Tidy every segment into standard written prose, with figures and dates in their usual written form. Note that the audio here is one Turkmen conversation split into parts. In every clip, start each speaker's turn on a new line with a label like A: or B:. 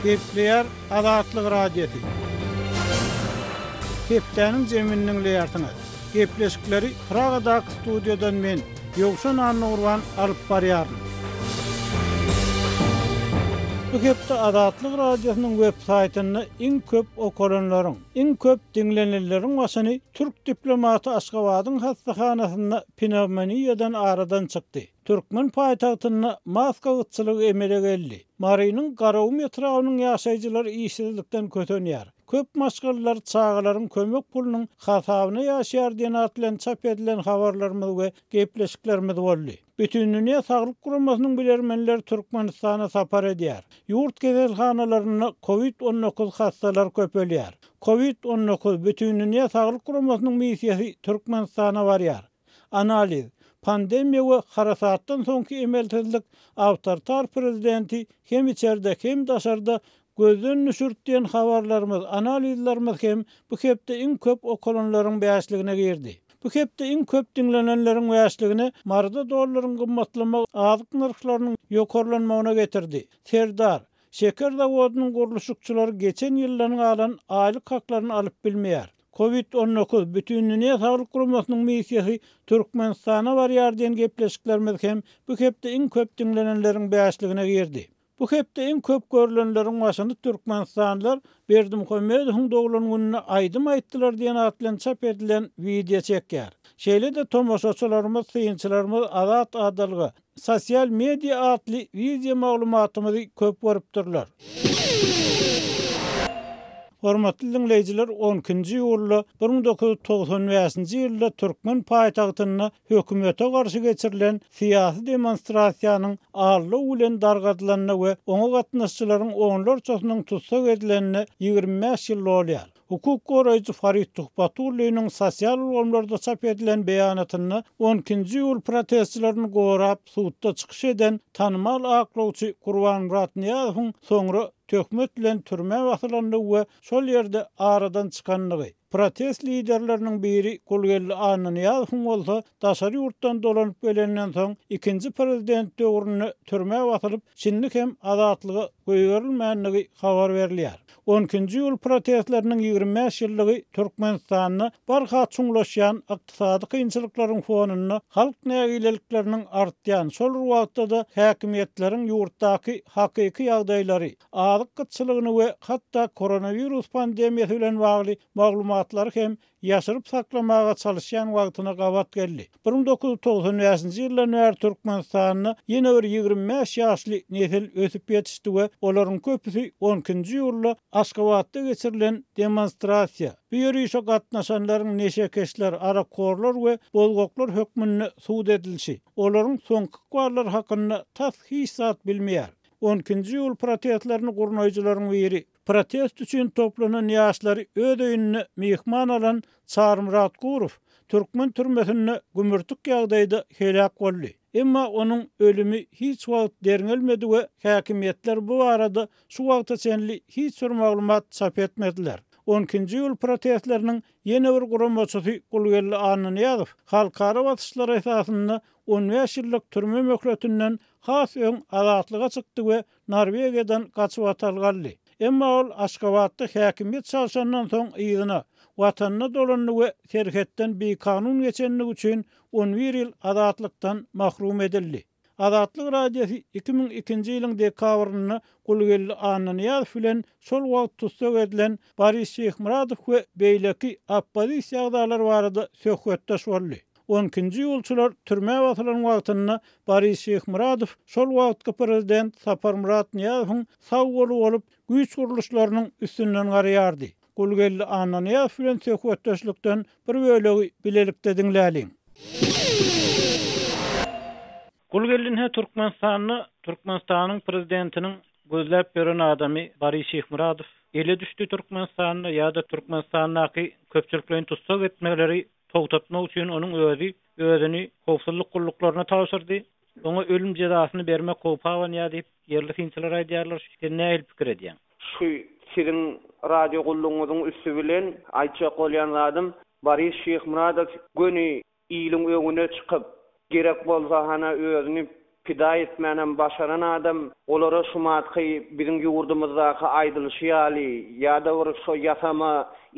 A: Gepleýär Azatlyk Radiosy. Hepdäniň jemini diňleýärsiňiz. Gepleşikleri Pragadaky studiýadan men, Ýowşan Annagurban alyp barýaryn. Bu hepde Azatlyk Radiosynyň web saýtynda iň köp okalanlaryň, iň köp diňlenenleriň başyny türk diplomaty Aşgabadyň hassahanasynda pnewmoniýadan aradan çykdy. Türkmen paýtagtynda maska gytçylygy emele geldi. Marynyň Garagum etrabynyň ýaşaýjylary işsizlikden kösenýär. Köp maşgalalar çagalaryň kömek pulunyň hasabyna ýaşaýar diýen at bilen çap edilen habarlarymyz we gepleşiklerimiz boldy. Bütindünýä saglyk guramasynyň bilermenleri Türkmenistana sapar edýär. Ýurt keselhanalarynda Covid 19 hassalar köpelýär. Covid 19 Bütindünýä saglyk guramasynyň missiýasy Türkmenistana barýar. Analiz, Pandemiýa we harasatdan soňky emelsizlik awtoritar prezidenti hem içerde, hem daşarda gözden düşürt diýen habarlarymyz, analizlerimiz hem bu hepde iň köp okalanlaryň bäşligine girdi. Bu hepde iň köp diňlenenleriň bäşligine Maryda dollaryň gymmatlamagy azyk nyrhlarynyň ýokarlanmagyna getirdi. Serdar, şeker zawodynyň gurluşykçylary geçen ýyldan galan aýlyk haklaryny alyp bilmeýär. Covid 19, Bütindünýä Saglyk Guramasynyň missiýasy Türkmenistana barýar diýen gepleşiklerimiz hem bu hepde iň köp diňlenenleriň bäşligine girdi. Bu hepde iň köp görlenleriň başyny türkmenistanlylar Berdimuhamedowyň doglan gününe aýdym aýtdylar diýen at bilen çap edilen wideo çekýär. Şeýle-de tomaşaçylarymyz, synçylarymyz Azat adalga, Sosial media atly wideo maglumatymyzy köp görüpdirler. Hormatly diňleýjiler, on ikinji iýulda 1995-nji ýylda türkmen paýtagtynda hökümete garşy geçirilen syýasy demonstrasiýanyň aldaw bilen dargadylanyna we oňa gatnaşyjylaryň onlarçasynyň tussag edilenine 25 ýyl dolýar. Hukuk goraýjy Farid Tuhbatulliniň sosial ulgamlarda çap edilen beýanatynda on ikinji iýul protestçilerini gorap sudda çykyş eden tanymal aklawçy Gurbanmyrat Nyýazowyň soňra töhmet bilen türmä basylandygy we şol ýerde aradan çykandygy, protest liderleriniň biri Gulgeldi Annanyýazowyň bolsa daşary ýurtdan dolanyp gelenden soň ikinji prezident döwründe türmä basylyp, şindi hem azatlyga goýberilmändigi habar berilýär. On ikinji iýul protestleriniň 25 ýyllygy Türkmenistanda barha çuňlaşýan ykdysady kynçylyklaryň fonunda halk nägilelikleriniň artýan, şol bir wagtda-da häkimiýetleriň ýurtdaky hakyky ýagdaýlary, azyk gytçylygyny we hatda koronawirus pandemiýasy bilen bagly maglumatlary hem ýaşyryp saklamaga çalyşýan wagtyna gabat geldi. 1995-nji ýyldan bäri Türkmenistanda ýene bir 25 ýaşly nesil ösüp ýetişdi we olaryň köpüsi on ikinji iýulda Aşgabatda geçirilen demonstrasiýa, bu ýörişe gatnaşanlaryň neşekeşler, arakhorlar we bozgaklar hökmünde sud edilişi, olaryň soňky ykballary hakynda tas hiç zat bilmeýär. On ikinji iýul protestlerini gurnaýjylaryň biri, Protest üçin toplanan ýaşlary öz öýünde myhman alan Çarymyrat Gurow türkmen türmesinde gümürtik ýagdaýda heläk boldy. Emma onuň ölümi hiç wagt derňelmedi we häkimiýetler bu barada şu wagta çenli hiç bir maglumat çap etmediler. On ikinji iýul protestleriniň ýene bir guramaçysy Gulgeldi Annanyýazow halkara basyşlary esasynda 15 ýyllyk türme möhletinden has öň azatlyga çykdy we Norwegiýadan gaçybatalga aldy. Emma ol Aşgabatda häkimiýet çalşandan soň yzyna, Watanyna dolandy we serhetden bikanun geçendigi üçin on bir ýyl azatlykdan mahrum edildi. Azatlyk Radiosy 2002-nji ýylyň dekabrynda Gulgeldi Annanyýazow bilen şol wagt tussag edilen Boris Şyhmyradow we beýleki oppozisiýa agzalary barada söhbetdeş boldy. On ikinji iýulçylar türmä basylan wagtynda Boris Şyhmyradow şol wagtky prezident Saparmyrat Nyýazowyň sag goly bolup, güýç gurluşlarynyň üstünden garaýardy. Gulgeldi Annanyýazow bilen söhbetdeşlikden bir bölegi bilelikde diňläliň. Gulgeldi ine Türkmenistanda Türkmenistanyň prezidentiniň gözläp ýören adamy Boris Şyhmyradow ele düşdi Türkmenistanda ýa-da Türkmenistandaky köpçülikleýin tussag etmeleri togtatmak üçin onuň özi özüni howpsuzlyk gulluklaryna tabşyrdy. Oňa ölüm jezasyny bermek howpy abanýar diýip, ýerli synçylar aýdýarlar. Sen nähili pikir edýäň?
B: Şu siziň radio gullugyňyzyň üsti bilen aýtjak bolýan zadym, Boris Şyhmyradow göni iliň öňüne çykyp, gerek bolsa hana özüni. Pida etmänem başaran adam. Olara şumatky biziň ýurdumyzdaky aýdylyşy ýaly ýa-da bir şo ýasama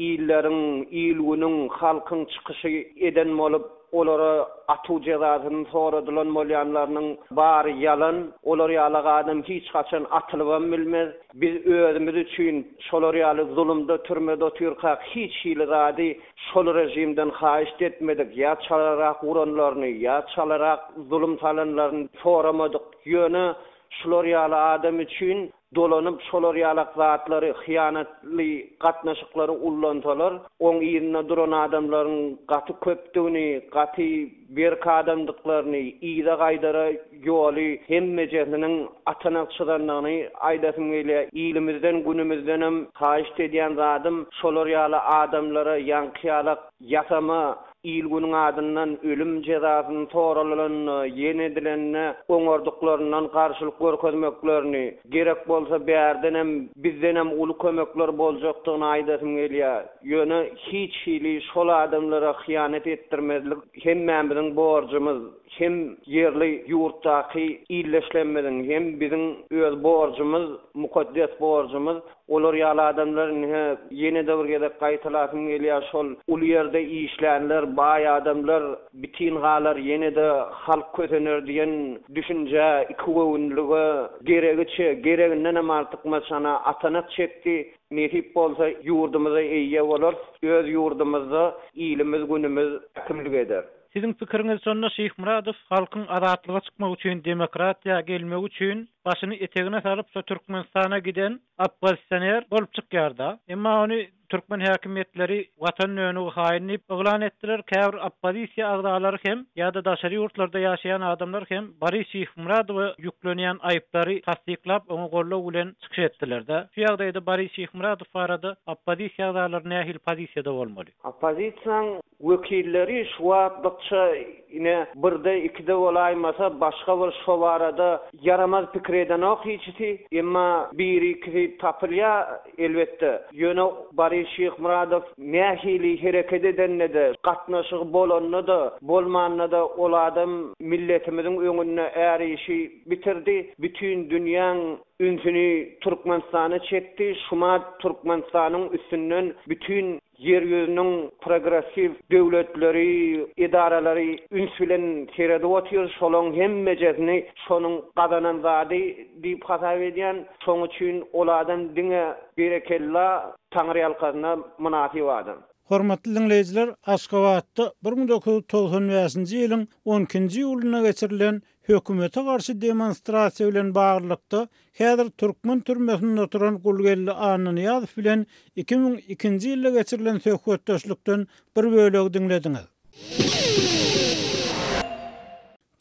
B: illeriň, il-günüň, halkyň çykyşy eden bolup, olara atuw jezasyny soradylan bolýanlarynyň bary ýalan. Olar ýalak adam hiç haçan atylybam bilmez. Biz özümiz üçin şolar ýaly zulumda, türmede otyrkak hiç hili zady şol režimden haýyşt etmedik, ýa çalarak uranlaryny, ýa çalarak zulum salanlaryny soramadyk. Ýöne şular ýaly adam üçin dolanyp şolar ýalak zatlary, hyýanatly gatnaşyklary ullansalar, oň yzynda duran adamlaryň gaty köpdügini, gaty berk adamdyklaryny, yza gaýdara ýoly hemmejesiniň atanak çyzandygyny aýdasym gelýär. Ilimizden, günümizdenem haýyşt edýän zadym, şolar ýaly adamlara ýaňky ýalak ýasama il-günüň adyndan ölüm jezasyny soralylanda, ýene edilende oňardyklaryndan garşylyk görkezmeklerini, gerek bolsa bärdenem, bizdenem uly kömekler boljakdygyny aýdasym gelýär. Ýöne hiç hili şol adamlara hyýanat etdirmezlik hemmämiziň borjumyz. Hem ýerli ýurtdaky ildeşlerimiziň, hem biziň öz borjumyz, mukaddes borjumyz. Olar ýaly adamlar ine, ýene-de bir gezek gaýtalasym gelýär, şol uly ýerde işlänler, baý adamlar bitin galar, ýene-de halk kösener diýen düşünjä, ikigöwünlige geregiçe, geregindenem artykmaç ana atanak çekdi. Nesip bolsa, ýurdumyza eýe bolarys, öz ýurdumyzda ilimiz-günümiz häkimlik eder.
A: Siziň pikiriňiz şonda Şyhmyradow halkyň azatlyga çykmagy üçin demokratiýa gelmegi üçin başyny etegine salyp şo Türkmenistana giden oppozisioner bolup çykýarda. Emma ony türkmen häkimiýetleri watan dönügi haýyn diýip yglan etdiler. Käbir oppozisiýa agzalary hem ýa-da daşary ýurtlarda ýaşaýan adamlar hem Boris Şyhmyradowa ýüklenýän aýyplary tassyklap oňa goldaw bilen çykyş etdilerde. Şu ýagdaýda Boris Şyhmyradow barada oppozisiýa agzalary nähili pozisiýada bolmaly?
B: Oppozisiýaň Wekilleri şu wagtlykça ine birde-ikide bolaýmasa başga bir şo barada ýaramaz pikir edenok hiçisi. Emma biri-ikisi tapylýar elbetde. Ýöne Boris Şyhmyradow nähili hereket edende-de, gatnaşygy bolanda-da, bolmanda-da ol adam milletimiziň öňünde är işi bitirdi. Bütin dünýäň ünsüni Türkmenistana çekdi. Şumat Türkmenistanyň üstünden bütin Ýer ýüzüniň progressiw döwletleri, edaralary üns bilen seredip otyr, şolaň hemmejesini şonuň gazanan zady diýip hasap edýän. Şoň üçin ol adam diňe berekella, taňryýalkasyna mynasyp adam.
A: Hormatly diňleýjiler, Aşgabatda 1995-nji ýylyň on ikinji iýulynda geçirilen Hökümete garşy demonstrasiýa bilen baglylykda, häzir türkmen türmesinde oturan Gulgeldi Annanyýazow bilen 2002-nji ýylda geçirilen söhbetdeşlikden bir bölegi diňlediňiz.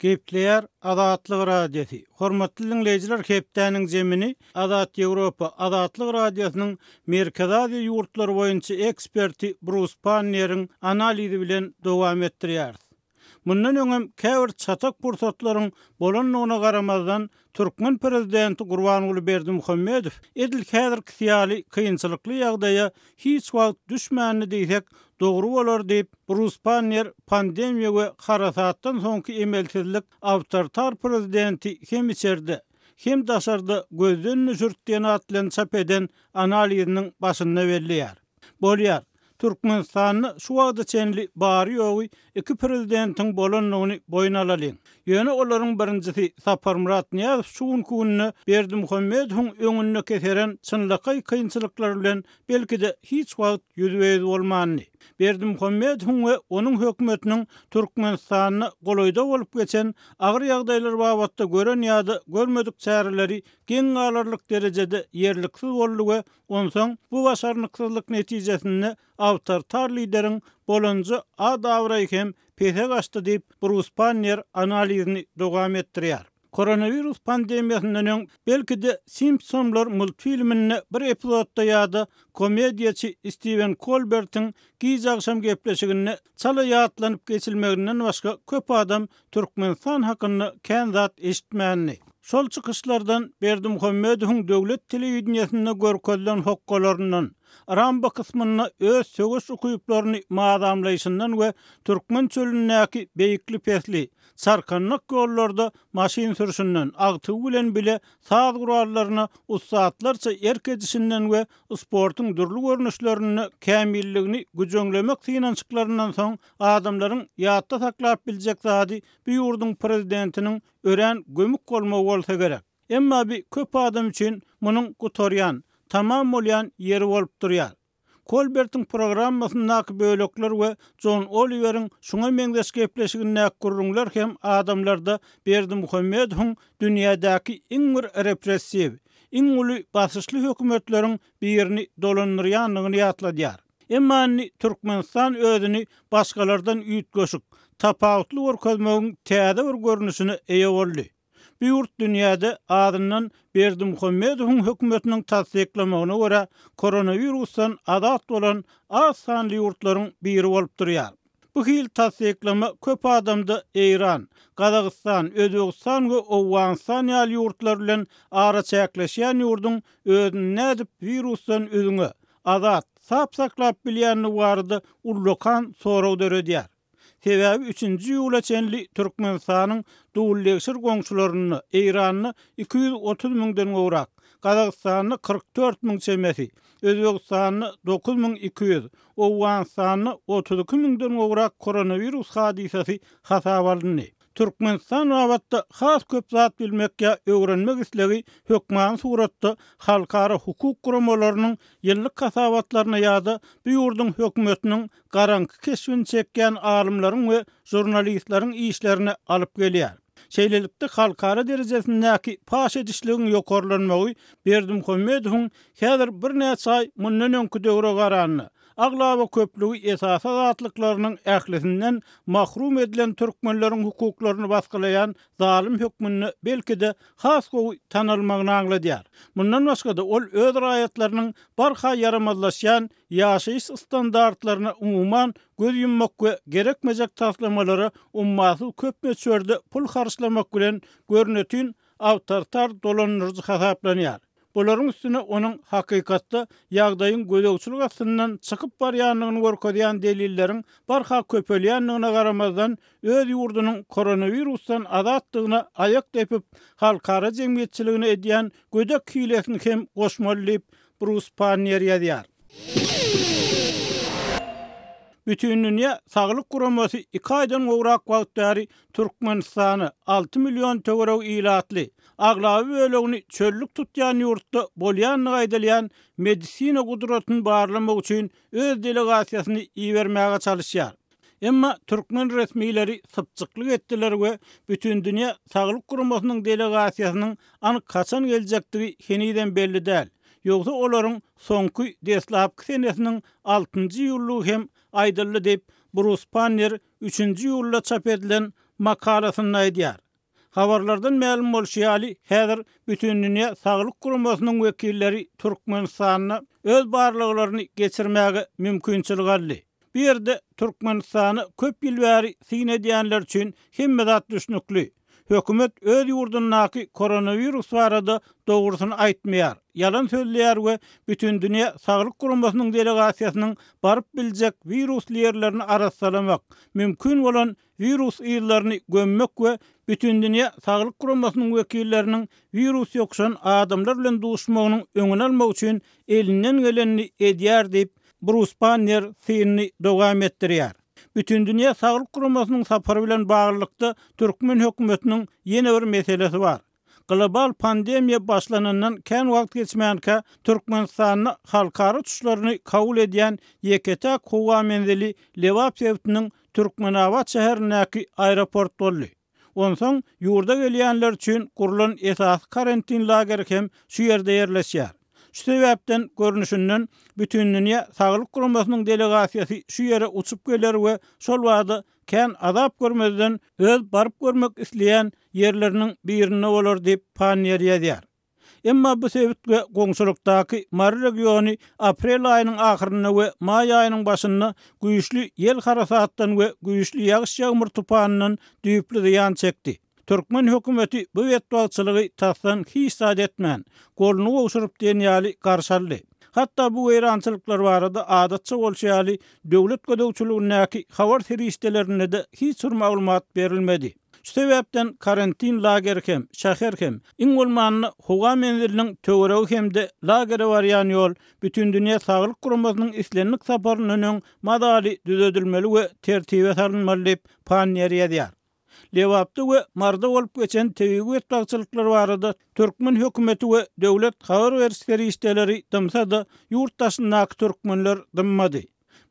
A: Gepleýär Azatlyk Radiosy. Hormatly diňleýjiler hepdäniň zemini Azat Ýewropa, Azatlyk Radiosynyň Merkezi Aziýa ýurtlary boýunça eksperti Brus Panneriň analizi bilen dowam etdirýäris. Mundan öňem käbir çatak pursatlaryň bolandygyna garamazdan, türkmen prezidenti Gurbanguly Berdimuhamedow edil häzirkisi ýaly kynçylykly ýagdaýa hiç wagt düşmändi diýsek, dogry bolar diýip, Brus Pannier pandemiýa we harasatdan soňky emelsizlik awtoritar prezidenti hem içerde, hem daşarda gözden düşürt diýen at bilen çap eden analiziniň başynda belleýär. Bolýar. Türkmenistanda şu wagta çenli bary-ýogy iki prezidentiň bolandygyny boýun alalyň. Ýöne olaryň birinjisi Saparmyrat Nyýazow şu günki günde Berdimuhamedowyň öňünde keseren çynlakaý kynçylyklar bilen belki-de hiç wagt ýüzbe-ýüz bolmandy. Berdimuhamedowyň we onuň hökümetiniň Türkmenistanda golaýda bolup geçen agyr ýagdaýlar babatda gören ýa-da görmedik çäreleri geň galarlyk derejede ýerliksiz boldy we Onsoň bu başarnyksyzlyk netijesinde awtoritar lideriň bolanja at-abraýy hem pese gaçdy diýip, Brus Pannier analizini dowam etdirýär. Koronawirus pandemiýasyndan öň, belki-de, Simpsonlar multfilminde bir epizodda ýa-da komediýaçy Stiwen Kolbertiň Giç agşam gepleşiginde çala ýatlanyp geçilmeginden başga köp adam Türkmenistan hakynda kän zat eşitmändi. Şol çykyşlardan, Berdimuhamedowyň döwlet telewideniýesinde görkezilen hokgalaryndan, Rambo kysmynda öz söweş ukyplaryny mazamlaýşyndan we türkmen çölündäki beýikli-pesli, çarkandak ýollarda maşyn sürşünden, agtygy bilen bile saz gurallaryna ussatlarça erk edişinden we sportuň dürli görnüşlerinde kämilligini güjeňlemek synanyşyklaryndan soň adamlaryň ýatda saklap biljek zady bu ýurduň prezidentiniň örän gömük bolmagy bolsa gerek. Emma bi köp adam üçin munuň gutarýan, tamam bolýan ýeri bolup durýar. Kolbertiň programmasyndaky bölekler we Jon Oliweriň şuňa meňzeş gepleşigindäki gürrüňler hem adamlarda Berdimuhamedowyň dünýädäki iň bir repressiw, iň uly basyşly hökümetleriň birini dolandyrýandygyny ýatladýar. Emma indi Türkmenistan özüni başgalardan üýtgeşik, tapawutly görkezmegiň täze bir görnüşine eýe boldy. Bu ýurt dünýäde azyndan Berdimuhamedowyň hökümetiniň tassyklamagyna görä, koronawirusdan azat bolan az sanly ýurtlaryň biri bolup durýar. Bu hili tassyklama köp adamda Eýran, Gazagystan, Özbegistan we Owganystan ýaly ýurtlar bilen araçäkleşýän ýurduň özüni nädip wirusdan üzňe, azat, sap saklap bilýändigi barada ullakan sorag döredýär. Sebäbi üçünji iýula çenli Türkmenistanyň duldegsir goňşularynda, Eýranda 230 müňden gowrak, Gazagystanda 44 müň çemesi, Özbegistanda 9200, Owganystanda 32 müňden gowrak koronawirus hadysasy hasaba alyndy. Türkmenistan babatda has köp zat bilmek ýa öwrenmek islegi hökmany suratda halkara hukuk guramalarynyň ýyllyk hasabatlaryna ýa-da bu ýurduň hökümetiniň garaňky keşbini çekýän alymlaryň we žurnalistleriň işlerine alyp gelýär. Şeýlelikde, halkara derejesindäki paş edişligiň ýokarlanmagy Berdimuhamedowyň häzir birnäçe aý mundan öňki döwre garanda, aglaba köplügi esasy azatlyklarynyň ählisinden mahrum edilen türkmenleriň hukuklaryny basgylaýan zalym hökmünde belki-de has gowy tanalmagyny aňladýar. Mundan başga-da, ol öz raýatlarynyň barha ýaramazlaşýan ýaşaýyş standartlaryna umuman göz ýummak we gerekmejek taslamalara ummasyz köp möçberde pul harçlamak bilen görnetin awtoritar dolandyryjy hasaplanýar. Bularyň üstüne onuň hakykatda ýagdaýyň gözegçilik astyndan çykyp barýandygyny görkezýän delilleriň barha köpelýändigine garamazdan, öz ýurdunyň koronawirusdan azatdygyna aýak depip, halkara jemgyýetçiligine edýän gödek hilesini hem goşmaly diýip, Brus Panniýer ýazýar. Bütindünýä Saglyk Guramasy iki aýdan gowrak wagt bäri Türkmenistana, 6 million töweregi ilatly, aglaba bölegini çöllük tutýan ýurtda bolýandygy aýdylýan medisina gudratyny barlamak üçin öz delegasiýasyny ibermäge çalyşýar. Emma türkmen resmileri sypjyklyk etdiler we Bütindünýä Saglyk Guramasynyň delegasiýasynyň anyk haçan geljekdigi henizem belli däl. Ýogsa olaryň soňky deslapky senesiniň altynjy iýullygy hem aýdyldy diýip, Brus Pannier üçünji iýulda çap edilen makalasynda aýdýar. Habarlardan mälim bolşy ýaly, häzir Bütindünýä Saglyk Guramasynyň wekilleri Türkmenistanda öz barlaglaryny geçirmäge mümkinçilik aldy. Bu ýerde Türkmenistana köp ýyl bäri syn edýänler üçin hemme zat düşnükli. Hökümet öz ýurdundaky koronawirus barada dogrusyny aýtmaýar, ýalan sözleýär we Bütindünýä Saglyk Guramasynyň delegasiýasynyň baryp biljek wirusly ýerlerini arassalamak, mümkin bolan wirus yzlaryny gömmek we Bütindünýä Saglyk Guramasynyň wekilleriniň wirus ýokuşan adamlar bilen duşmagynyň öňüni almak üçin elinden gelenini edýär diýip, Brus Banner synyny dowam etdirýär. Bütindünýä Saglyk Guramasynyň sapary bilen baglylykda türkmen hökümetiniň ýene bir meselesi bar. Global pandemiýa başlanandan kän wagt geçmänkä, Türkmenistanda halkara uçuşlaryny kabul edýän ýeke-täk howa menzili Lebap sebitiniň Türkmenabat şäherindäki aeroport boldy. Onsoň ýurda gelýänler üçin gurlan esasy karantin lageri hem şu ýerde ýerleşýär. Şu sebäpden, görnüşinden, Bütindünýä Saglyk Guramasynyň delegasiýasy şu ýere uçup geler we şol bada kän azap görmezden öz baryp görmek isleýän ýerleriniň birinde bolar diýip, Panniýer ýazýar. Emma bu sebit we goňşulykdaky Mary regiony aprel aýynyň ahyrynda we maý aýynyň başynda güýçli ýel harasatdan we güýçli ýagyş-ýagmyr tupanyndan düýpli zyýan çekdi. Türkmen hökümeti bu betbagtçylygy tasdan hiç zat etmän, goluny gowşuryp diýen ýaly garşy aldy. Hatda bu weýrançylyklar barada adatça bolşy ýaly döwlet gözegçiligindäki habar serişdelerinde-de hiç bir maglumat berilmedi. Şu sebäpden karantin lageri hem, şäher hem, iň bolmanda howa menziliniň töweregi hem-de lagere barýan ýol Bütindünýä Saglyk Guramasynyň islendik saparyndan öň mazaly düzedilmeli we tertibe salynmaly diýip, Panniýer ýazýar. Lebapda we Maryda bolup geçen tebigy betbagtçylyklar barada türkmen hökümeti we döwlet habar beriş serişdeleri dymsa-da, ýurt daşyndaky türkmenler dymmady.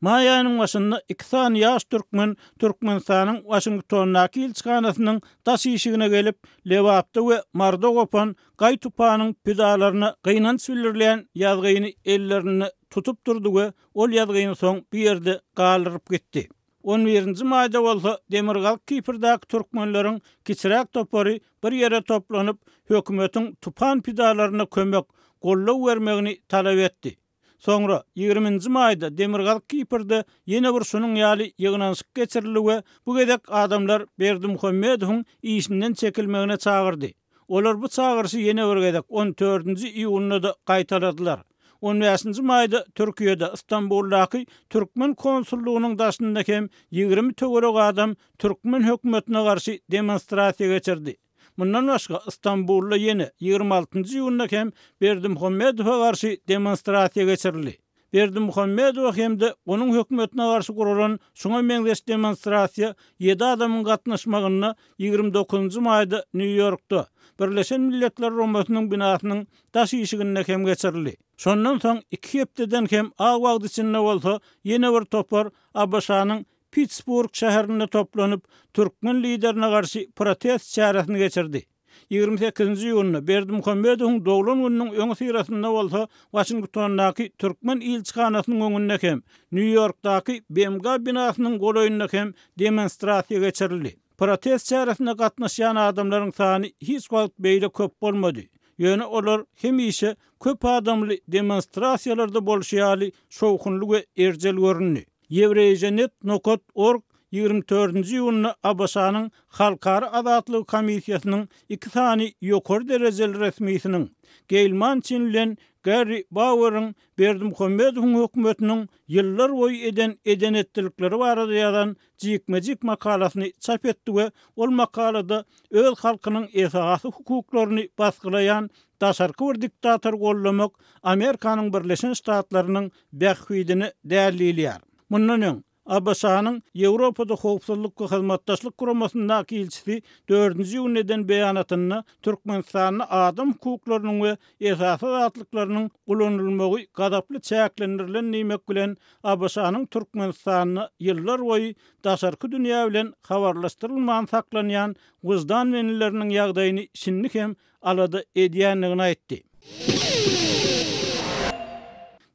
A: Maý aýynyň başynda iki sany ýaş türkmen Türkmenistanyň Waşingtondaky ilçihanasynyň daş işigine gelip, Lebapda we Maryda gopan gaý-tupanyň pidalaryna gynanç bildirilýän ýazgyny ellerinde tutup durdy we ol ýazgyny soň bu ýerde galdyryp gitdi. On birinji maýda bolsa Demirgazyk Kiprdäki türkmenleriň kiçiräk topary bir ýere toplanyp, hökümetiň tupan pidalaryna kömek, goldaw bermegini talap etdi. Soňra, ýigriminji maýda Demirgazyk Kiprde ýene bir şunuň ýaly ýygnanyşyk geçirildi we bu gezek adamlar Berdimuhamedowyň işinden çekilmegine çagyrdy. Olar bu çagyryşy ýene bir gezek on dördünji iýunda-da gaýtaladylar. On bäşinji maýda Türkiýede, Stambuldaky türkmen konsullygynyň daşynda hem 20 töweregi adam türkmen hökümetine garşy demonstrasiýa geçirdi. Mundan başga, Stambulda ýene ýigrimi altynjy iýunda hem Berdimuhamedowa garşy demonstrasiýa geçirildi. Berdimuhamedowa hem-de onuň hökümetine garşy guralan şuňa meňzeş demonstrasiýa ýedi adamyň gatnaşmagynda 29-njy maýda Nýu-Ýorkda, Birleşen Milletler Guramasynyň binasynyň daş işiginde hem geçirildi. Şondan soň iki hepdeden hem az wagt içinde bolsa ýene bir topar ABŞ-nyň Pittsburg şäherinde toplanyp, türkmen liderine garşy protest çäresini geçirdi. 28-nji iýunda Berdimuhamedowyň doglan gününiň öňüsyrasynda bolsa Waşingtondaky türkmen ilçihanasynyň öňünde hem, Nýu-Ýorkdaky BMG binasynyň golaýynda hem demonstrasiýa geçirildi. Protest çäresine gatnaşýan adamlaryň sany hiç wagt beýle köp bolmady. Ýöne olar hemişe köp adamly demonstrasiýalarda bolşy ýaly şowhunly we erjel göründi. Ýewreýženet nokat org 24-nji iýunda ABŞ-nyň Halkara azatlygy komissiýasynyň iki sany ýokary derejeli resmisiniň, Geýl Mançin bilen Garri Baueriň Berdimuhamedowyň hökümetiniň ýyllar boýy eden eden-etdilikleri barada ýazan jikme-jik makalasyny çap etdi we ol makalada öz halkynyň esasy hukuklaryny basgylaýan daşarky bir diktatory goldamak Amerikanyň Birleşen Ştatlarynyň bähbidine däl diýilýär. Mundan öň, ABŞ-nyň Ýewropada Howpsuzlyk we Hyzmatdaşlyk Guramasyndaky ilçisi dördünji iýunda eden beýanatynda Türkmenistanda adam hukuklarynyň we esasy azatlyklarynyň ulanylmagy gazaply çäklendirilen diýmek bilen, ABŞ-nyň Türkmenistanda ýyllarboýy daşarky dünýä bilen habarlaşdyrylman saklanýan wyždan bendileriniň ýagdaýyny şindi hem alada edýändigini aýtdy.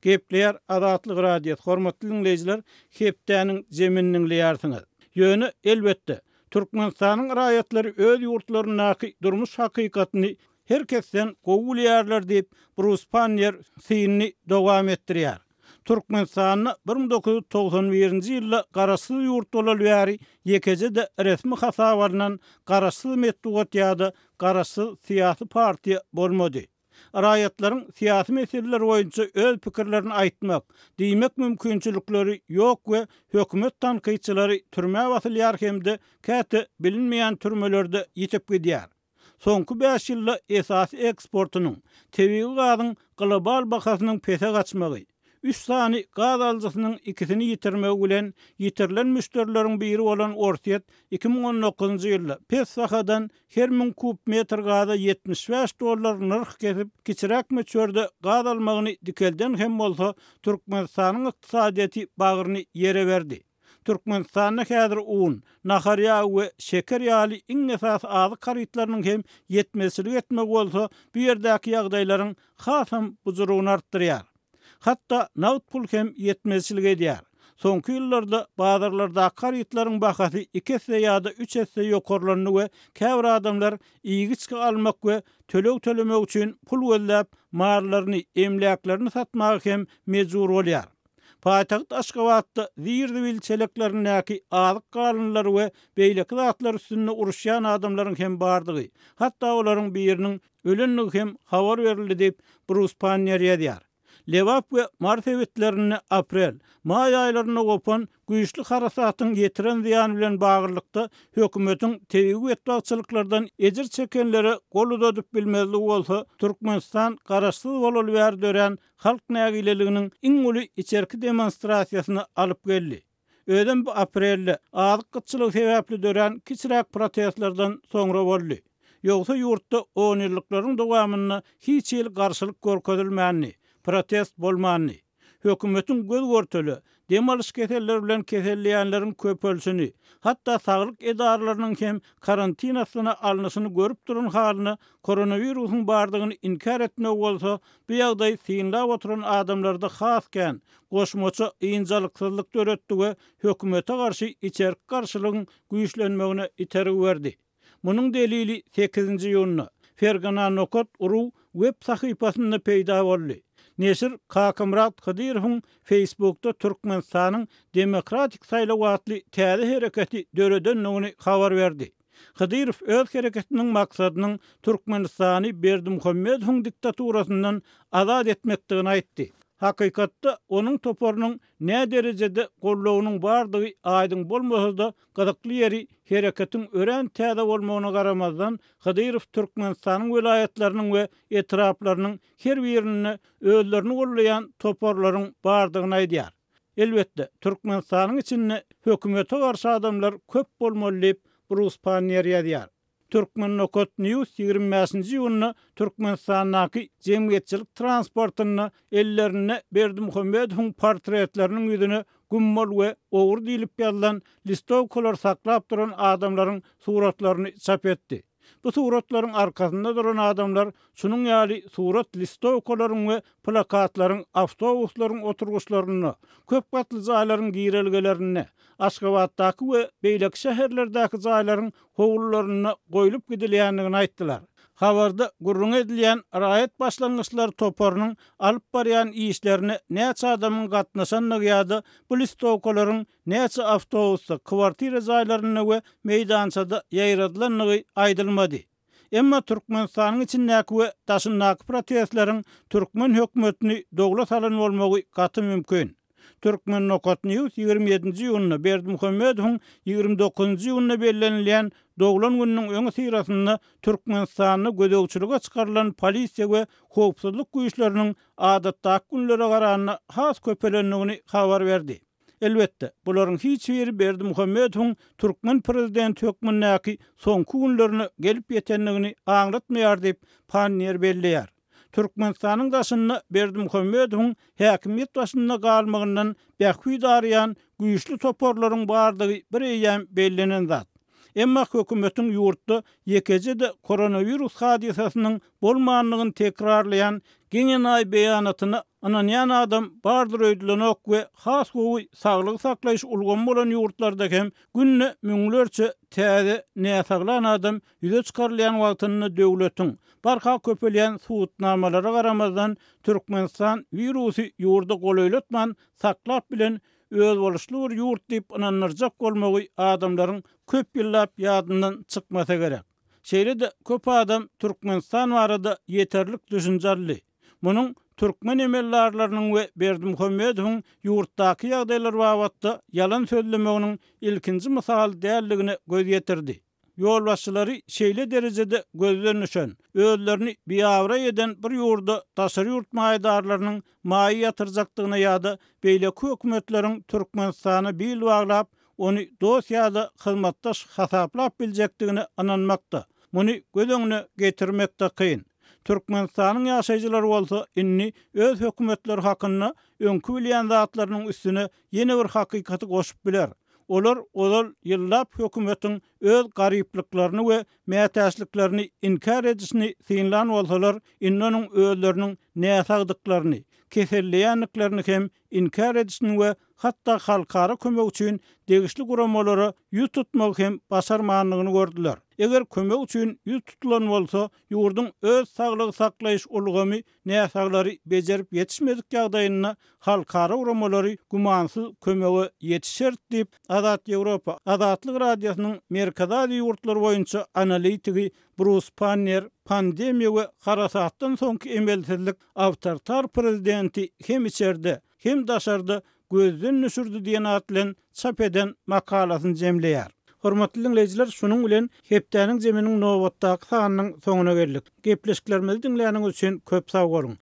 A: Gepleýär Azatlyk Radiosy, hormatly diňleýjiler, hepdäniň jemini diňleýärsiňiz. Ýöne, elbetde, Türkmenistanyň raýatlary öz ýurtlaryndaky durmuş hakykatyny her kesden gowy bilýärler diýip, Brus Panniýer synyny dowam etdirýär. Türkmenistanda 1991-nji ýylda garaşsyz ýurt bolaly bäri ýekeje-de resmi hasaba alnan garaşsyz metbugat ýa-da garaşsyz syýasy partiýa bolmady. Raýatlaryň syýasy meseleler boýunça öz pikirlerini aýtmak, diýmek mümkinçilikleri ýok we hökümet tankytçylary türmä basylýar hem-de käte bilinmeýän türmelerde ýitip gidýär. Soňky bäş ýylda esasy eksportynyň, tebigy gazyň global bahasynyň pese gaçmagy, üç sany gaz alyjysynyň ikisini ýitirmegi bilen ýitirilen müşderileriň biri bolan Orsýet 2019-njy ýylda pes bahadan her müň kub metr gaza 75 dollar nyrh kesip, kiçiräk möçberde gaz almagyny dikelden hem bolsa, Türkmenistanyň ykdysadyýeti bagryny ýere berdi. Türkmenistanda häzir un, nahar ýagy we şeker ýaly iň esasy azyk harytlarynyň hem ýetmezçilik etmegi bolsa bu ýerdäki ýagdaýlaryň hasam bujurygyny artdyrýar. Hatda nagt pul hem ýetmezçilik edýär. Soňky ýyllarda bazarlardaky harytlaryň bahasy iki esse ýa-da üç esse ýokarlandy we käbir adamlar iýgi-içgi almak we töleg tölemek üçin pul gözläp, mallaryny, emläklerini satmaga hem mejbur bolýar. Paýtagt Aşgabatda zir-zibil çeleklerindäki azyk galyndylary we beýleki zatlar üstünde uruşýan adamlaryň hem bardygy, hatda olaryň biriniň ölendigi hem habar berildi diýip, Brus Panniýer ýazýar. Lebap we Mary sebitlerinde aprel, maý aýlarynda gopan güýçli harasatyň ýetiren zyýany bilen baglylykda hökümetiň tebigy betbagtçylyklardan ejir çekenlere gol uzadyp bilmezligi bolsa Türkmenistan garaşsyz bolaly bäri dörän halk nägileliginiň iň uly içerki demonstrasiýasyna alyp geldi. Özem bu aprelde, azyk gytçylygy sebäpli dörän kiçiräk protestlerden soňra boldy. Ýogsa ýurtda onýyllyklaryň dowamynda hiç hili garşylyk görkezilmändi, protest bolmandy. Hökümetiň göz-görtele, dem alyş keselleri bilen keselleýänleriň köpelişini, hatda saglyk edaralarynyň hem karantin astyna alnyşyny görüp duran halyna koronawirusyň bardygyny inkär etmegi bolsa bu ýagdaýy synlap oturan adamlarda has kän, goşmaça ynjalyksyzlyk döretdi we hökümete garşy içerki garşylygyň güýçlenmegine itergi berdi. Munuň delili sekizinji iýunda Fergana nokat ru web sahypasynda peýda boldy. Neşir Kakamyrat Hydyrowyň Facebookda Türkmenistanyň Demokratik saýlawy atly täze hereketi döredendigini habar berdi. Hydyrow öz hereketiniň maksadynyň Türkmenistany Berdimuhamedowyň diktaturasyndan azat etmekdigini aýtdy. Hakykatda onuň toparynyň näderejede goldawynyň bardygy aýdyň bolmasa-da, gyzykly ýeri hereketiň örän täze bolmagyna garamazdan, Hydyrow Türkmenistanyň welaýatlarynyň we etraplarynyň her birinde özlerini goldaýan toparlaryň bardygyny aýdýar. Elbetde, Türkmenistanyň içinde hökümete garşy adamlar köp bolmaly diýip, Brus Panniýer ýazýar. Turkmen. News 25-nji iýunda Türkmenistandaky jemgyýetçilik transportynda ellerinde Berdimuhamedowyň portretleriniň ýüzüne Güm bol we ogry diýlip ýazylan listowkalary saklap duran adamlaryň suratlaryny çap etdi. Bu suratlaryň arkasynda duran adamlar şunuň ýaly surat listowkalaryň we plakatlaryň awtobuslaryň oturgyçlarynda, köp gatly jaýlaryň girelgelerinde, Aşgabatdaky we beýleki şäherlerdäki jaýlaryň howlularynda goýlup gidilýändigini aýtdylar. Habarda gürrüňi edilýän Raýat başlangyçlary toparynyň alyp barýan işlerine näçe adamyň gatnaşandygy ýa-da bu listowkalaryň näçe awtobusda, kwartira jaýlarynda we meýdançada ýaýradylandygy aýdylmady. Emma Türkmenistanyň içindäki we daşyndaky protestleriň türkmen hökümetini dowla salan bolmagy gaty mümkin. Turkmen. News 27-nji iýunda Berdimuhamedowyň 29-njy iýunda bellenilýän doglan gününiň öňüsyrasynda Türkmenistanda gözegçilige çykarylan polisiýa we howpsuzlyk güýçleriniň adatdaky günlere garanda has köpelendigini habar berdi. Elbetde, bularyň hiç biri Berdimuhamedowyň türkmen prezidenti hökmündäki soňky günlerine gelip ýetendigini aňlatmaýar diýip, Panniýer belleýär. Türkmenistanyň daşynda Berdimuhamedowyň häkimiýet başynda galmagyndan bähbit araýan güýçli toparlaryň bardygy bir eýýäm bellenen zat. Emma hökümetiň ýurtda ýekeje-de koronawirus hadysasynyň bolmandygyny tekrarlaýan geň-enaýy beýanatyna ynanýan adam bardyr öýdülenok we has gowy saglygy saklaýyş ulgamy bolan ýurtlarda hem günde müňlerçe täze näsaglan adam ýüze çykarylýan wagtynda döwletiň barha köpelýän subutnamalara garamazdan Türkmenistan wirusy ýurda golaýlatman saklap bilen özboluşly bir ýurt diýip ynandyrjak bolmagy adamlaryň köp ýyllap ýadyndan çykmasa gerek. Şeýle-de köp adam Türkmenistan barada ýeterlik düşünje aldy. Munuň türkmen emeldarlarynyň we Berdimuhamedowyň ýurtdaky ýagdaýlar babatda ýalan sözlemeginiň ilkinji mysaly däldigine göz ýetirdi. Ýolbaşçylary şeýle derejede gözden düşen, özlerini biabraý eden bir ýurda daşary ýurt maýadarlarynyň maýa ýatyrjakdygyna ýa-da beýleki hökümetleriň Türkmenistana bil baglap, ony dost ýa-da hyzmatdaş hasaplap biljekdigine ynanmak-da, muny göz öňüne getirmek-de kyn. Türkmenistanyň ýaşaýjylary bolsa indi öz hökümetleri hakynda öňki bilýän zatlarynyň üstüne ýene bir hakykaty goşup biler. Olar ozal ýyllap hökümetiň öz garyplyklaryny we mätäçliklerini inkär edişini synlan bolsalar, indi onuň özleriniň näsagdyklaryny, keselleýändiklerini hem inkär edişini we hatda halkara kömek üçin degişli guramalara ýüz tutmagy hem başarmandygyny gördüler. Eger kömek üçin ýüz tutulan bolsa, ýurduň öz saglygy saklaýyş ulgamy näsaglary bejerip ýetişmedik ýagdaýynda halkara guramalary gümansyz kömege ýetişer diýip, Azat Ýewropa, Azatlyk Radiosynyň Merkezi Aziýa ýurtlary boýunça analitigi Brus Pannier pandemiýa we harasatdan soňky emelsizlik awtoritar prezidenti hem içerde, hem daşarda gözden düşürdi diýen at bilen çap eden makalasyny jemleýär. Hormatly diňleýjiler, şunuň bilen hepdäniň zeminiň nobatdaky sanynyň soňuna geldik. Gepleşiklerimizi diňläniňiz üçin köp sag boluň!